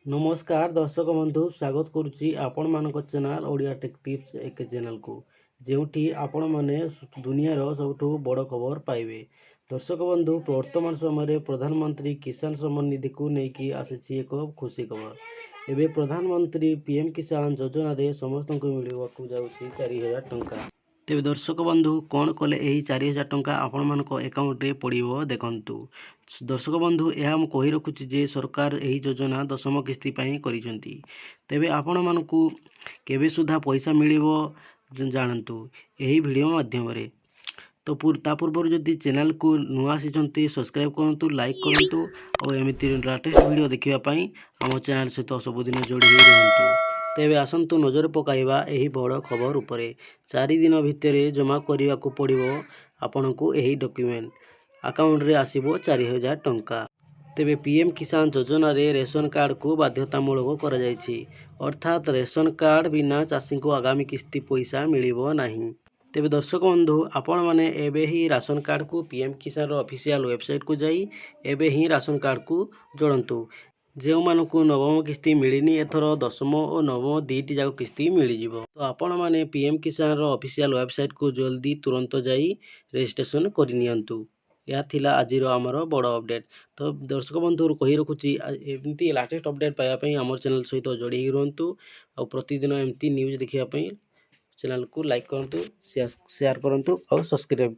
ନମସ୍କାର ଦର୍ଶକ ବନ୍ଧୁ, ସ୍ୱାଗତ କରୁଛି ଆପଣମାନଙ୍କ ଚ୍ୟାନେଲ୍ ଓଡ଼ିଆ ଟେକ୍ ଟିପ୍ସ ଏକେ ଚ୍ୟାନେଲ୍କୁ, ଯେଉଁଠି ଆପଣମାନେ ଦୁନିଆର ସବୁଠୁ ବଡ଼ ଖବର ପାଇବେ। ଦର୍ଶକ ବନ୍ଧୁ, ବର୍ତ୍ତମାନ ସମୟରେ ପ୍ରଧାନମନ୍ତ୍ରୀ କିଷାନ ସମ୍ମାନ ନିଧିକୁ ନେଇକି ଆସିଛି ଏକ ଖୁସି ଖବର। ଏବେ ପ୍ରଧାନମନ୍ତ୍ରୀ ପିଏମ୍ କିଷାନ ଯୋଜନାରେ ସମସ୍ତଙ୍କୁ ମିଳିବାକୁ ଯାଉଛି 4000 ଟଙ୍କା। ତେବେ ଦର୍ଶକ ବନ୍ଧୁ, କ'ଣ କଲେ ଏହି 4000 ଟଙ୍କା ଆପଣମାନଙ୍କ ଆକାଉଣ୍ଟରେ ପଡ଼ିବ, ଦେଖନ୍ତୁ। ଦର୍ଶକ ବନ୍ଧୁ, ଏହା ମୁଁ କହି ରଖୁଛି ଯେ ସରକାର ଏହି ଯୋଜନା 10ମ କିସ୍ତି ପାଇଁ କରିଛନ୍ତି। ତେବେ ଆପଣମାନଙ୍କୁ କେବେ ସୁଦ୍ଧା ପଇସା ମିଳିବ, ଜାଣନ୍ତୁ ଏହି ଭିଡ଼ିଓ ମାଧ୍ୟମରେ। ତ ତା ପୂର୍ବରୁ ଯଦି ଚ୍ୟାନେଲକୁ ନୂଆ ଆସିଛନ୍ତି, ସବସ୍କ୍ରାଇବ୍ କରନ୍ତୁ, ଲାଇକ୍ କରନ୍ତୁ ଆଉ ଏମିତି ଲାଟେଷ୍ଟ ଭିଡ଼ିଓ ଦେଖିବା ପାଇଁ ଆମ ଚ୍ୟାନେଲ ସହିତ ସବୁଦିନ ଯୋଡ଼ି ହୋଇ ରୁହନ୍ତୁ। ତେବେ ଆସନ୍ତୁ ନଜର ପକାଇବା ଏହି ବଡ଼ ଖବର ଉପରେ। 4 ଦିନ ଭିତରେ ଜମା କରିବାକୁ ପଡ଼ିବ ଆପଣଙ୍କୁ ଏହି ଡକ୍ୟୁମେଣ୍ଟ, ଆକାଉଣ୍ଟରେ ଆସିବ 4000 ଟଙ୍କା। ତେବେ ପିଏମ୍ କିଷାନ ଯୋଜନାରେ ରେସନ କାର୍ଡ଼କୁ ବାଧ୍ୟତାମୂଳକ କରାଯାଇଛି, ଅର୍ଥାତ୍ ରେସନ କାର୍ଡ଼ ବିନା ଚାଷୀଙ୍କୁ ଆଗାମୀ କିସ୍ତି ପଇସା ମିଳିବ ନାହିଁ। ତେବେ ଦର୍ଶକ ବନ୍ଧୁ, ଆପଣମାନେ ଏବେ ହିଁ ରାସନ କାର୍ଡ଼କୁ ପିଏମ୍ କିଷାନର ଅଫିସିଆଲ ୱେବସାଇଟ୍କୁ ଯାଇ ଏବେ ହିଁ ରାସନ କାର୍ଡ଼କୁ ଯୋଡ଼ନ୍ତୁ। ଯେଉଁମାନଙ୍କୁ ନବମ କିସ୍ତି ମିଳିନି, ଏଥର 10ମ ଓ ନବମ ଦୁଇଟି ଯାକ କିସ୍ତି ମିଳିଯିବ। ତ ଆପଣମାନେ ପିଏମ୍ କିଷାନର ଅଫିସିଆଲ ୱେବସାଇଟ୍କୁ ଜଲ୍ଦି ତୁରନ୍ତ ଯାଇ ରେଜିଷ୍ଟ୍ରେସନ କରିନିଅନ୍ତୁ। ଏହା ଥିଲା ଆଜିର ଆମର ବଡ଼ ଅପଡ଼େଟ୍। ତ ଦର୍ଶକ ବନ୍ଧୁ, କହି ରଖୁଛି, ଏମିତି ଲାଟେଷ୍ଟ ଅପଡ଼େଟ୍ ପାଇବା ପାଇଁ ଆମର ଚ୍ୟାନେଲ୍ ସହିତ ଯୋଡ଼ି ହେଇ ରୁହନ୍ତୁ ଆଉ ପ୍ରତିଦିନ ଏମିତି ନ୍ୟୁଜ୍ ଦେଖିବା ପାଇଁ ଚ୍ୟାନେଲକୁ ଲାଇକ୍ କରନ୍ତୁ, ସେୟାର କରନ୍ତୁ ଆଉ ସବସ୍କ୍ରାଇବ୍